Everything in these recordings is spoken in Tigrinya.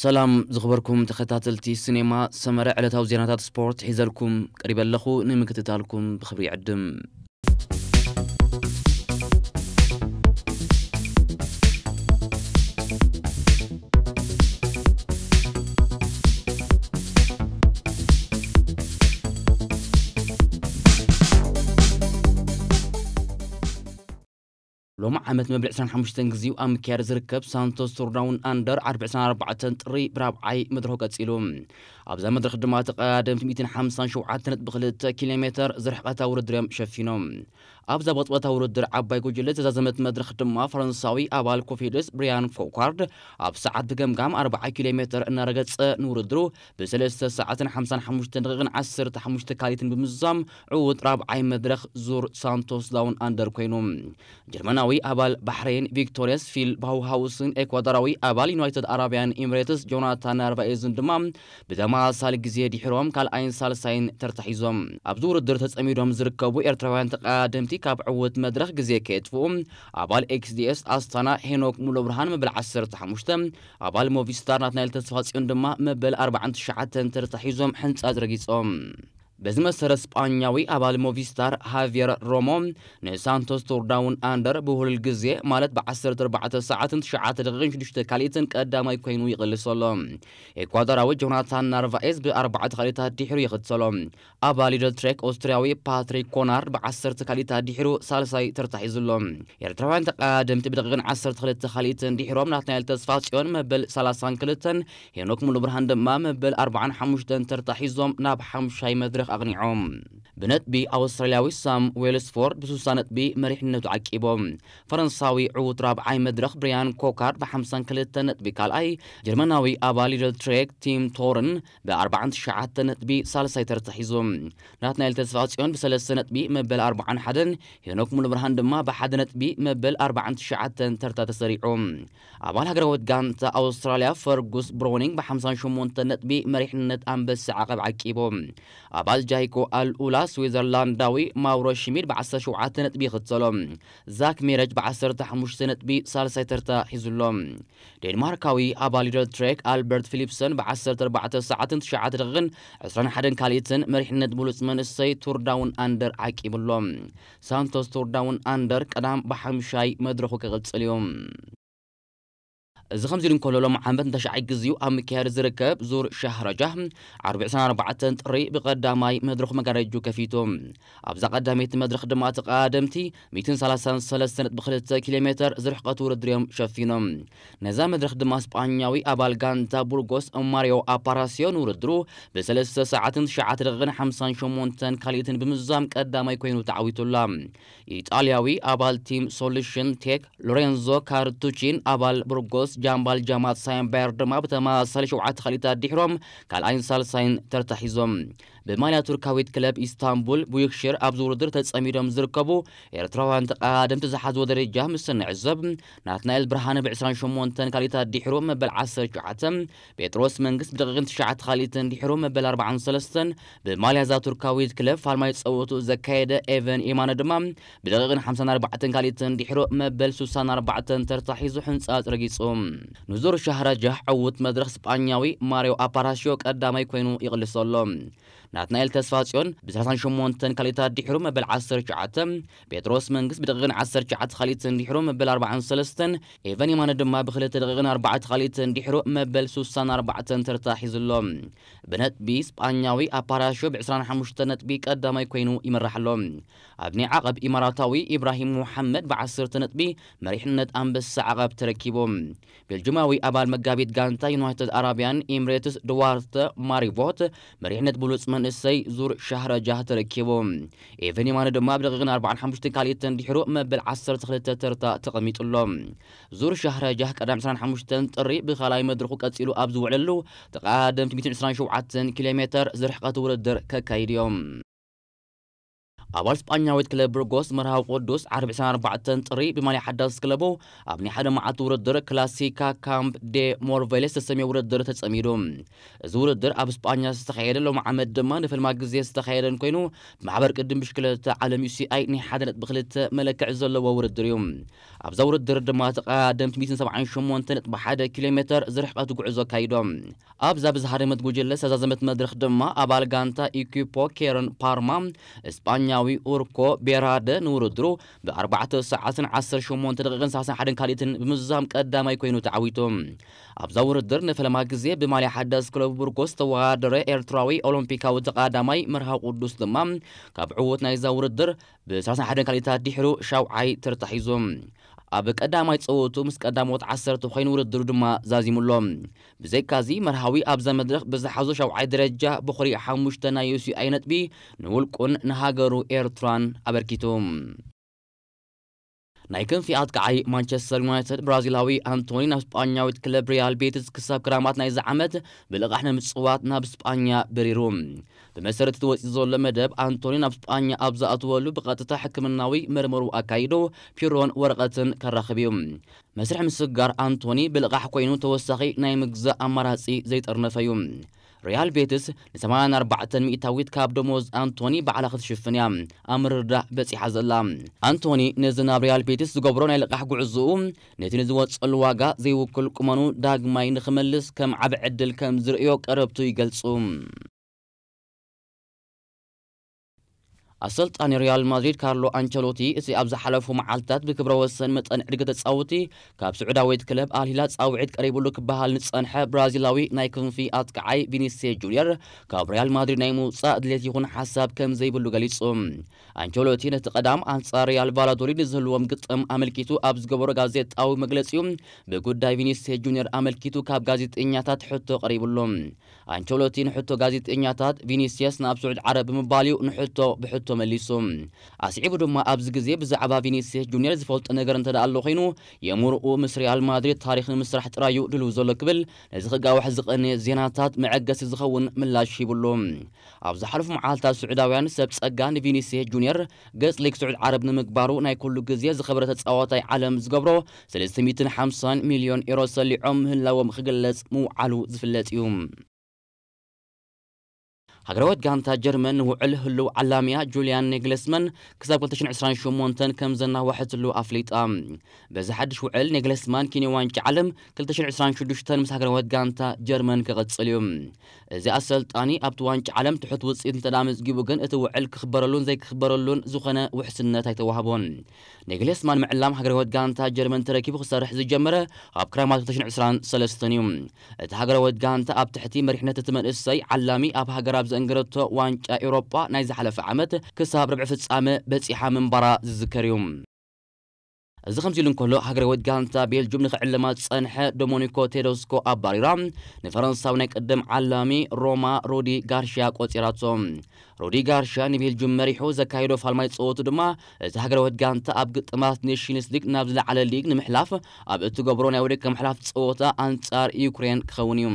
ሰላም ዝኽበርኩም ተኸታተልቲ ሲኔማ ሰመረ፣ ዕለታዊ ዜናታት ስፖርት ሒዘልኩም ቀሪበ ኣለኹ። ንምክትታልኩም ብኽብሪ ይዕድም። ሎሚ ዓመት መበል ዕስራን ሓሙሽተን ግዜኡ ኣብ ምክያድ ዝርከብ ሳንቶስ ቱር ዳውን ኣንደር ዓርቢ ዕስራን ኣርባዕተን ጥሪ ብራብዓይ መድረኹ ቀጺሉ። ኣብዛ መድረኽ ድማ ተቐዳደምቲ ሚእትን ሓምሳን ሸውዓተን ነጥቢ ክልተ ኪሎ ሜተር ዝርሕቐታ ውድድር እዮም ሸፊኖም። ኣብዛ ብቕጽበታ ውድድር ዓባይ ጉጅለ ዝተዛዘመት መድረኽ ድማ ፈረንሳዊ ኣባል ኮፊድስ ብሪያን ኮኳርድ ኣብ ሰዓት ብገምጋም ኣርብዓ ኪሎ ሜተር እናረገጸ ንውድድሩ ብሰለስተ ሰዓትን ሓምሳን ሓሙሽተን ደቂቕን ዓሰርተ ሓሙሽተ ካሊትን ብምዝዛም ዕዉት ራብዓይ መድረኽ ዙር ሳንቶስ ዳውን ኣንደር ኮይኑ። ጀርመናዊ ኣባል ባሕሬን ቪክቶርያስ ፊል ባውሃውስን ኤኳዶራዊ ኣባል ዩናይትድ ኣረቢያን ኤምሬትስ ጆናታን ናርቫኤዝን ድማ ብተመሳሳሊ ግዜ ድሒሮም ካልኣይን ሳልሳይን ተርታ ሒዞም። ኣብዚ ውድድር ተጸሚዶም ዝርከቡ ኤርትራውያን ተቐዳደምቲ ካብ ዕዉት መድረኽ ግዜ ከየጥፍኡ ኣባል ኤክስዲኤስ ኣስታና ሄኖክ ሙሉብርሃን መበል ዓሰርተ ሓሙሽተ፣ ኣባል ሞቪስታር ናትናኤል ተስፋጽዮን ድማ መበል ኣርባዓን ትሽዓተን ተርታ ሒዞም ሕንጻጽ ረጊጾም። በዚ መሰረት ስጳኛዊ ኣባል ሞቪስታር ሃቪየር ሮሞ ንሳንቶስ ቱር ዳውን ኣንደር ብሁሉል ግዜ ማለት ብ ዓሰርተ ኣርባዕተ ሰዓትን ትሽዓተ ደቂቕን ሽዱሽተ ካልኢትን ቀዳማይ ኮይኑ ይቕልስ ኣሎ። ኤኳዶራዊ ጆናታን ናርቫኤዝ ብኣርባዕተ ካልኢታት ድሒሩ ይኽተሎ። ኣባል ሊደል ትሬክ ኦስትርያዊ ፓትሪክ ኮናርድ ብዓሰርተ ካልኢታት ድሒሩ ሳልሳይ ተርታ ሒዙ ኣሎ። ኤርትራውያን ተቐዳደምቲ ብደቂቕን ዓሰርተ ክልተ ካልኢትን ድሒሮም ናትናኤል ተስፋጽዮን መበል ሰላሳን ክልተን ሄኖክ ሙሉብርሃን ድማ መበል ኣርባዓን ሓሙሽተን ተርታ ሒዞም ናብ ሓሙሻይ መድረኽ ኣቕኒዖም። ብነጥቢ ኣውስትራልያዊ ሳም ዌልስፎርድ ብስሳ ነጥቢ መሪሕነቱ ዓቂቦም። ፈረንሳዊ ዕዉት ራብዓይ መድረኽ ብሪያን ኮካርድ ብሓምሳን ክልተን ነጥቢ ካልኣይ፣ ጀርመናዊ ኣባል ሊደል ትሬክ ቲም ቶርን ብኣርባዓን ትሽዓተን ነጥቢ ሳልሳይ ተርታ ሒዙ። ናትናኤል ተስፋጽዮን ብሰለስተ ነጥቢ መበል ኣርባዓን ሓደን፣ ሄኖክ ሙሉብርሃን ድማ ብሓደ ነጥቢ መበል ኣርባዓን ትሽዓተን ተርታ ተሰሪዑ። ኣባል ሃገራዊት ጋንታ ኣውስትራልያ ፈርጉስ ብሮኒንግ ብሓምሳን ሸሞንተን ነጥቢ መሪሕነት ኣንበሳ ዓቐብ ዓቂቡ። ኣባል ጃይኮ ኣልኡላ ስዊዘርላንዳዊ ማውሮ ሽሚድ ብዓሰርተ ሸውዓተ ነጥቢ ይኽተሎ። ዛክ ሜረጅ ብዓሰርተ ሓሙሽተ ነጥቢ ሳልሳይ ተርታ ሒዙ ኣሎ። ዴንማርካዊ ኣባል ሊደል ትሬክ ኣልበርት ፊሊፕሰን ብዓሰርተ ኣርባዕተ ሰዓትን ትሽዓተ ደቂቕን ዕስራን ሓደን ካልኢትን መሪሕነት ብሉጽ መንእሰይ ቱር ዳውን ኣንደር ዓቂቡ ኣሎ። ሳንቶስ ቱር ዳውን ኣንደር ቀዳም ብሓምሻይ መድረኹ ክቕጽል እዩ። እዚ ከምዚ ኢሉ እንከሎ፣ ሎም ዓመት ንተሽዓይ ግዜኡ ኣብ ምክያድ ዝርከብ ዙር ሻህረጃህ ዓርቢ ዕስራን ኣርባዕተን ጥሪ ብቐዳማይ መድረኹ መጋረጁ ከፊቱ። ኣብዛ ቀዳመይቲ መድረኽ ድማ ተቐዳደምቲ ሚእትን ሰላሳን ሰለስተን ነጥቢ ክልተ ኪሎ ሜተር ዝርሕቐት ውድድር እዮም ሸፊኖም። ነዛ መድረኽ ድማ ስጳኛዊ ኣባል ጋንታ ቡርጎስ ማሪዮ ኣፓራሲዮ ንውድድሩ ብሰለስተ ሰዓትን ትሽዓተ ደቂቕን ሓምሳን ሸሞንተን ካልኢትን ብምዝዛም ቀዳማይ ኮይኑ ተዓዊቱላ። ኢጣልያዊ ኣባል ቲም ሶሉሽን ቴክ ሎሬንዞ ካርቱቺን ኣባል ብርጎስ ጃምባል ጃማት ሳይምባየር ድማ ብተመሳሳሊ ሸውዓተ ካልኢታት ድሒሮም ካልኣይን ሳልሳይን ተርታ ሒዞም። ብማልያ ቱርካዊት ክለብ ኢስታንቡል ቡዩክሽር ኣብዚ ውድድር ተጸሚዶም ዝርከቡ ኤርትራውያን ተቐዳደምቲ ዝሓዝዎ ደረጃ ምስ እንዕዘብ፣ ናትናኤል ብርሃነ ብ ዕስራን ሸሞንተን ካልኢታት ድሒሩ መበል ዓሰርተ ትሽዓተ፣ ጴጥሮስ መንግስት ብደቂቕን ትሽዓተ ካልኢትን ድሒሩ መበል ኣርባዓን ሰለስተን፣ ብማልያ እዛ ቱርካዊት ክለብ ፋልማይ ጸወቱ ዘካየደ ኤቨን ኢማነ ድማ ብደቂቕን ሓምሳን ኣርባዕተን ካልኢትን ድሒሩ መበል ሱሳን ኣርባዕተን ተርታ ሒዙ ሕንጻጽ ረጊጹ። ንዙር ሻህራጃህ ዕዉት መድረኽ ስጳኛዊ ማሪዮ ኣፓራሽዮ ቀዳማይ ኮይኑ ይቕልሶ ኣሎ። ናትናኤል ተስፋጽዮን ብሰላሳን ሸሞንተን ካልኢታት ድሒሩ መበል ዓሰርተ ትሽዓተ፣ ጴጥሮስ መንግስት ብደቂቕን ዓሰርተ ትሽዓተ ካልኢትን ድሒሩ መበል ኣርባዓን ሰለስተን፣ ኤቨን የማነ ድማ ብክልተ ደቂቕን ኣርባዕተ ካልኢትን ድሒሩ መበል ሱሳን ኣርባዕተን ተርታ ሒዙ ኣሎ። ብነጥቢ ስጳኛዊ ኣፓራሽዮ ብ ዕስራን ሓሙሽተን ነጥቢ ቀዳማይ ኮይኑ ይመርሕ ኣሎ። ኣብ ናይ ዓቐብ ኢማራታዊ ኢብራሂም ሙሓመድ ብ ዓሰርተ ነጥቢ መሪሕነት ኣንበሳ ዓቐብ ተረኪቡ። ቤልጅማዊ ኣባል መጋቢት ጋንታ ዩናይትድ ኣራብያን ኤምሬትስ ድዋርተ ማሪቮት መሪሕነት ብሉጽ መንእሰይ ዙር ሻህረጃህ ተረኪቡ። ኤቨን የማነ ድማ ብደቂቕን ኣርባዓን ሓሙሽተን ካልኢትን ድሒሩ መበል ዓሰርተ ክልተ ተርታ ተቐሚጡ ኣሎ። ዙር ሻህረጃህ ቀዳም ዕስራን ሓሙሽተን ጥሪ ብኻልኣይ መድረኹ ቀጺሉ ኣብ ዝውዕለሉ ተቐዳደምቲ ሚእትን ዕስራን ሸውዓተን ኪሎ ሜተር ዝርሕቐት ውድድር ከካይድ እዮም። ኣባል ስጳኛዊት ክለብ ብርጎስ መርሃዊ ቅዱስ ዓርቢ ዕስራን ኣርባዕተን ጥሪ ብማልያ ሓዳስ ክለቡ ኣብ ናይ ሓደ መዓልቲ ውድድር ክላሲካ ካምፕ ዴ ሞርቬሌ ዝተሰምየ ውድድር ተጸሚዱ። እዚ ውድድር ኣብ ስጳኛ ዝተኻየደ፣ ሎም ዓመት ድማ ንፈልማ ግዜ ዝተኻየደን ኮይኑ፣ ብማሕበር ቅድም ብሽክለታ ዓለም ዩ ሲ ኣይ ናይ ሓደ ነጥቢ ክልተ መለክዕ ዘለዎ ውድድር እዩ። ኣብዛ ውድድር ድማ ተቐዳደምቲ ሚእትን ሰብዓን ሸሞንተ ነጥቢ ሓደ ኪሎ ሜተር ዝርሕቐት ጉዕዞ ኣካይዶም። ኣብዛ ብዝሃረመት ጉጅለ ዝተዛዘመት መድረኽ ድማ ኣባል ጋንታ ኢኩፖ ኬረን ፓርማ፣ እስጳኛዊ ኡርኮ ቤራደ ንውድድሩ ብ ኣርባዕተ ሰዓትን ዓሰርተ ሸሞንተ ደቂቕን ሰላሳን ሓደን ካልኢትን ብምዝዛም ቀዳማይ ኮይኑ ተዓዊቱ። ኣብዛ ውድድር ንፈለማ ግዜ ብማልያ ሓዳስ ክለብ ቡርጎስ ዝተወዳደረ ኤርትራዊ ኦሎምፒካዊ ተቐዳማይ መርሃዊ ቅዱስ ድማ ካብ ዕዉት ናይዛ ውድድር ብ ሰላሳን ሓደን ካልኢታት ድሕሩ ሻውዓይ ተርታ ሒዙ። ኣብ ቀዳማይ ጸወቱ ምስ ቀዳሞት ዓሰርተ ኮይኑ ውድድሩ ድማ ዛዚሙ ኣሎ። ብዘይካዚ መርሃዊ ኣብዛ መድረኽ ብዝሓዞ ሻውዓይ ደረጃ ብኹሪ ሓሙሽተ ናይ ዩ ሲ ኣይ ነጥቢ ንውልቁን ንሃገሩ ኤርትራን ኣበርኪቱ። ናይ ክንፊ ኣጥቃዓይ ማንቸስተር ዩናይትድ ብራዚላዊ ኣንቶኒ ናብ ስጳኛዊት ክለብ ሪያል ቤቲስ ክሳብ ክራማት ናይዚ ዓመት ብልቓሕ ንምጽዋት ናብ ስጳኛ በሪሩ። ብመሰረት እቲ ወፂኡ ዘሎ መደብ ኣንቶኒ ናብ ስጳኛ ኣብ ዝኣትወሉ ብቐጥታ ሕክምናዊ መርመሩ ኣካይዶ ፒሮን ወረቐትን ከራኽብ እዩ። መስርሕ ምስጋር ኣንቶኒ ብልቓሕ ኮይኑ ተወሳኺ ናይ ምግዛእ ኣማራፂ ዘይጠርነፈ እዩ። ሪያል ቤቲስ ን ሰማንያን ኣርባዕተን ሚእታዊት ካብ ደሞዝ ኣንቶኒ ባዕላ ክትሽፍን እያ ኣብ ምርድዳእ በጺሓ ዘላ። ኣንቶኒ ነዚ ናብ ሪያል ቤቲስ ዝገብሮ ናይ ልቓሕ ጉዕዞኡ ነቲ ንዝወጸሉ ዋጋ ዘይውክል ቁመኑ ዳግማይ ንኽመልስ ከም ዓቢ ዕድል ከም ዝርእዮ ቀረብቱ ይገልጹ። ኣሰልጣኒ ሪያል ማድሪድ ካርሎ ኣንቸሎቲ እቲ ኣብ ዝሓለፉ መዓልታት ብክብረ ወሰን መጠን ዕድገት ተጻወቲ ካብ ስዑዳዊት ክለብ ኣልሂላ ጻውዒት ቀሪቡሉ ክበሃል ንጸንሐ ብራዚላዊ ናይ ክንፊ ኣጥቃዓይ ቪኒሲየስ ጁኒየር ካብ ሪያል ማድሪድ ናይ ምውጻእ ድሌት ይኹን ሓሳብ ከም ዘይብሉ ገሊጹ። ኣንቸሎቲ ነቲ ቀዳም ኣንጻር ሪያል ቫላዶሊድ ንዝህልዎም ግጥም ኣመልኪቱ ኣብ ዝገበሮ ጋዜጣዊ መግለጺኡ ብጉዳይ ቪኒሲየስ ጁኒየር ኣመልኪቱ ካብ ጋዜጠኛታት ሕቶ ቀሪቡሉ። ኣንቸሎቲ ንሕቶ ጋዜጠኛታት ቪኒሲየስ ናብ ስዑድ ዓረብ ብምባል እዩ ንሕቶ ብሕቶ መሊሱ። ኣስዒቡ ድማ ኣብዚ ግዜ ብዛዕባ ቪኒሲየስ ጁኒየር ዝፈልጦ ነገር እንተ ደኣ ኣሎ ኮይኑ የምርኡ ምስ ሪያል ማድሪድ ታሪኽ ንምስራሕ ጥራይ እዩ ድልው ዘሎ ክብል ነዚ ክጋውሕ ዝቐነ ዜናታት መዐገሲ ዝኸውን ምላሽ ሂብሉ። ኣብ ዝሓለፉ መዓልታት ስዑዳውያን ሰብ ጸጋ ንቪኒሲየስ ጁኒየር ገጽ ሊግ ስዑድ ዓረብ ንምግባሩ ናይ ኩሉ ግዜ ዝኸበረ ተጻዋታይ ዓለም ዝገብሮ ሰለስተ ሚእትን ሓምሳን ሚልዮን ኤሮ ሰሊዖም ምህላዎም ክግለጽ ምውዓሉ ዝፍለጥ እዩ። ሃገራዊት ጋንታ ጀርመን ንውዕል ህሉው ዓላሚያ ጁልያን ኔግለስመን ክሳብ ክልተ ሽሕን ዕስራን ሸሞንተን ከም ዘናዋሐትሉ ኣፍሊጣ። በዚ ሓድሽ ውዕል ኔግለስማን ኪንዮ ዋንጫ ዓለም ክልተ ሽሕን ዕስራን ሽዱሽተን ምስ ሃገራዊት ጋንታ ጀርመን ክቕጽል እዩ። እዚ ኣሰልጣኒ ኣብቲ ዋንጫ ዓለም ትሑት ውጽኢት እንተ ደኣ መዝጊቡ ግን እቲ ውዕል ክኽበረሉን ዘይክኽበረሉን ዝኾነ ውሕስነት ኣይተዋህቦን። ኔግሌስማን ምዕላም ሃገራዊት ጋንታ ጀርመን ተረኪቡ ክሰርሕ ዝጀመረ ኣብ ክራማት ክልተ ሽሕን ዕስራን ሰለስተን እዩ። እቲ ሃገራዊት ጋንታ ኣብ ትሕቲ መሪሕነት እቲ መንእሰይ ዓላሚ ኣብ ሃገር ኣብ ዘንገረቶ ዋንጫ ኤውሮጳ ናይ ዝሓለፈ ዓመት ክሳብ ርብዒ ፍጻመ በጺሓ ምንባራ ዝዝከር እዩ። እዚ ከምዚ ኢሉ እንከሎ ሃገራዊት ጋንታ ቤልጁም ንኽዕልማ ዝጸንሐ ዶሞኒኮ ቴዶስኮ ኣባሪራ ንፈረንሳዊ ናይ ቅድም ዓላሚ ሮማ ሩዲ ጋርሽያ ቆጺራቶ። ሩዲ ጋርሽያ ንቤልጁም መሪሑ ዘካየዶ ፋልማይ ጸወቱ ድማ እቲ ሃገራዊት ጋንታ ኣብ ግጥማት ኔሽንስ ሊግ ናብ ዝለዓለ ሊግ ንምሕላፍ ኣብ እትገብሮ ናይ ወደቀ ምሕላፍ ጸወታ ኣንጻር ዩክሬን ክኸውን እዩ።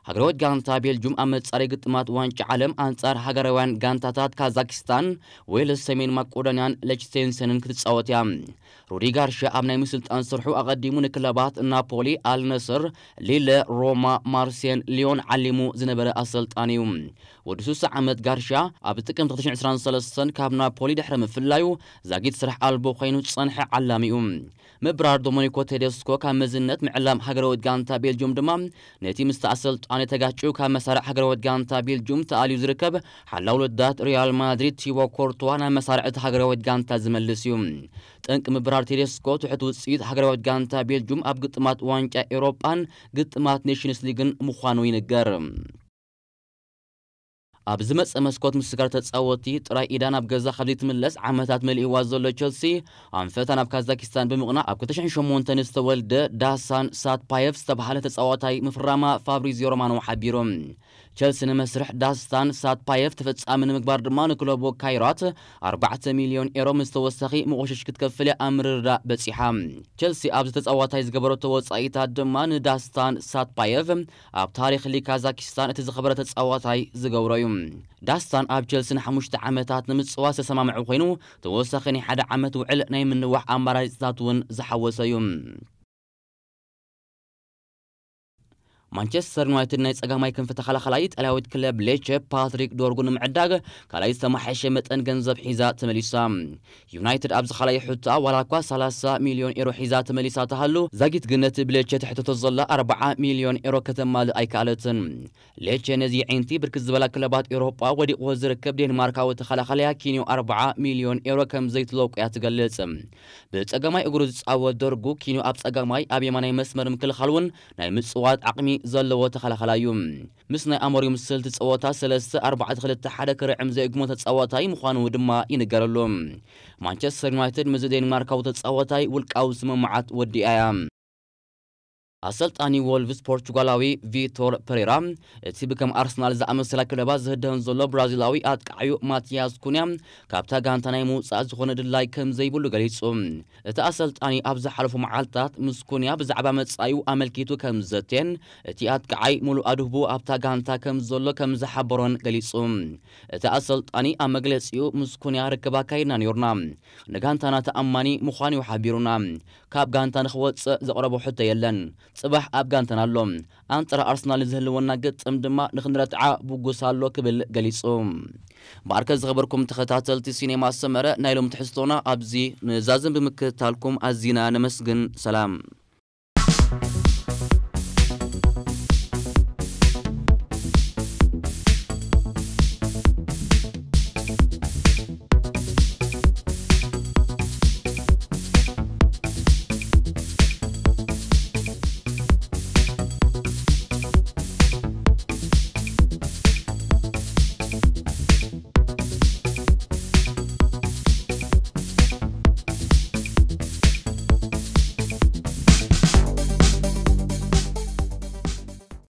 ሃገራዊት ጋንታ ቤልጁም ኣብ መጻረይ ግጥማት ዋንጫ ዓለም ኣንጻር ሃገራውያን ጋንታታት ካዛኪስታን፣ ዌልስ፣ ሰሜን ማቆዶንያን ለችቴንሰንን ክትጻወት እያ። ሩዲ ጋርሽያ ኣብ ናይ ምስልጣን ስርሑ ኣቐዲሙ ንክለባት ናፖሊ፣ ኣልነስር፣ ሊለ፣ ሮማ፣ ማርሴን፣ ሊዮን ዓሊሙ ዝነበረ ኣሰልጣኒ እዩ። ወዲ ስሳ ዓመት ጋርሽያ ኣብ ጥቅምቲ ክልተ ሽሕን ዕስራን ሰለስተን ካብ ናፖሊ ድሕሪ ምፍላዩ ዛጊት ስራሕ ኣልቦ ኮይኑ ዝጸንሐ ዓላሚ እዩ። ምብራር ዶሞኒኮ ቴደስኮ ካብ መዝነት ምዕላም ሃገራዊት ጋንታ ቤልጅዩም ድማ ነቲ ምስቲ ኣሰልጣኒ ተጋጭዩ ካብ መሳርዕ ሃገራዊት ጋንታ ቤልጅዩም ተኣልዩ ዝርከብ ሓላው ልዳት ሪያል ማድሪድ ቲቦ ኮርቱዋ ናብ መሳርዕ እቲ ሃገራዊት ጋንታ ዝመልስ እዩ። ጠንቂ ምብራር ቴደስኮ ትሑት ውጽኢት ሃገራዊት ጋንታ ቤልጅዩም ኣብ ግጥማት ዋንጫ ኤውሮጳን ግጥማት ኔሽንስ ሊግን ምዃኑ ይንገር። ኣብ ዝመጸ መስኮት ምስጋር ተጻወቲ ጥራይ ኢዳ ናብ ገዛ ካብ ዘይትምለስ ዓመታት መሊእዋ ዘሎ ቸልሲ ኣንፈታ ናብ ካዛኪስታን ብምቕናእ ኣብ ክልተ ሽሕን ሸሞንተን ዝተወልደ ዳሳን ሳትፓየቭ ዝተባህለ ተጻዋታይ ምፍራማ ፋብሪዚዮ ሮማኖ ሓቢሩ። ቸልሲ ንመስርሕ ዳስታን ሳትፓየፍ ተፈጻሚ ንምግባር ድማ ንክለቡ ካይራት ኣርባዕተ ሚልዮን ኤሮ ምስ ተወሳኺ መቑሽሽ ክትከፍል እያ ኣብ ምርድዳእ በጺሓ። ቸልሲ ኣብዚ ተጻዋታይ ዝገበረቶ ወጻኢታት ድማ ንዳስታን ሳትፓየፍ ኣብ ታሪኽ ሊግ ካዛኪስታን እቲ ዝኸበረ ተጻዋታይ ዝገብሮ እዩ። ዳስታን ኣብ ቸልሲ ንሓሙሽተ ዓመታት ንምጽዋት ዝተሰማምዐ ኮይኑ፣ ተወሳኺ ናይ ሓደ ዓመት ውዕል ናይ ምንዋሕ ኣማራጺታት እውን ዝሓወሰ እዩ። ማንቸስተር ዩናይትድ ናይ ጸጋማይ ክንፊ ተኸላኸላይ ኢጣልያዊት ክለብ ሌቸ ፓትሪክ ዶርጉ ንምዕዳግ ካልኣይ ዝተመሓየሸ መጠን ገንዘብ ሒዛ ተመሊሳ። ዩናይትድ ኣብዚ ካልኣይ ሕቶኣ ዋላ እኳ ሰላሳ ሚልዮን ኤሮ ሒዛ ተመሊሳ ተሃሉ፣ ዛጊት ግን ነቲ ብሌቸ ትሕተቶ ዘላ ኣርባዓ ሚልዮን ኤሮ ከተማልእ ኣይከኣለትን። ሌቸ ነዚ የዒንቲ ብርክት ዝበላ ክለባት ኤውሮጳ ወዲቕዎ ዝርከብ ዴንማርካዊ ተኸላኸላያ ኪንዮ ኣርባዓ ሚልዮን ኤሮ ከም ዘይትለቁ እያ ትገልጽ። ብጸጋማይ እግሩ ዝጻወት ዶርጉ ኪንዮ ኣብ ጸጋማይ ኣብ የማናይ መስመር ምክልኻል እውን ናይ ምጽዋት ዓቕሚ ዘለዎ ተኸላኸላ እዩ። ምስ ናይ ኣሞሪም ስልቲ ጸወታ ሰለስተ ኣርባዕተ ክልተ ሓደ ክርዕም ዘይእግሞ ተጻዋታይ ምዃኑ ድማ ይንገረሉ። ማንቸስተር ዩናይትድ ምስዚ ዴንማርካዊ ተጻዋታይ ውልቃዊ ስምምዓት ወዲኣ እያ። ኣሰልጣኒ ወልቭስ ፖርቹጋላዊ ቪቶር ፐሬራ፣ እቲ ብከም ኣርሰናል ዝኣመሰላ ክለባት ዝህደን ዘሎ ብራዚላዊ ኣጥቃዓዩ ማቲያስ ኩንያ ካብታ ጋንታ ናይ ምውጻእ ዝኾነ ድላይ ከም ዘይብሉ ገሊጹ። እቲ ኣሰልጣኒ ኣብ ዝሓለፉ መዓልታት ምስ ኩንያ ብዛዕባ መጻኢኡ ኣመልኪቱ ከም ዘትየን እቲ ኣጥቃዓይ ሙሉእ ኣድህቡ ኣብታ ጋንታ ከም ዘሎ ከም ዝሓበሮን ገሊጹ። እቲ ኣሰልጣኒ ኣብ መግለጺኡ፣ ምስ ኩንያ ርክብ ኣካይድና ነይሩና። ንጋንታና ተኣማኒ ምዃኑ እዩ ሓቢሩና። ካብ ጋንታ ንኽወጽእ ዘቕረቦ ሕቶ የለን። ጽባሕ ኣብ ጋንታና ኣሎ። ኣንጻር ኣርሰናል ንዝህልወና ግጥም ድማ ንኽንረትዓ ብጉስ ኣሎ ክብል ገሊጹ። ብኣርከ ዝኸበርኩም ተኸታተልቲ ሲኔማ ሰመረ፣ ናይ ሎም ትሕዝቶና ኣብዚ ንዛዝም ብምክትታልኩም ኣዚና ነመስግን። ሰላም።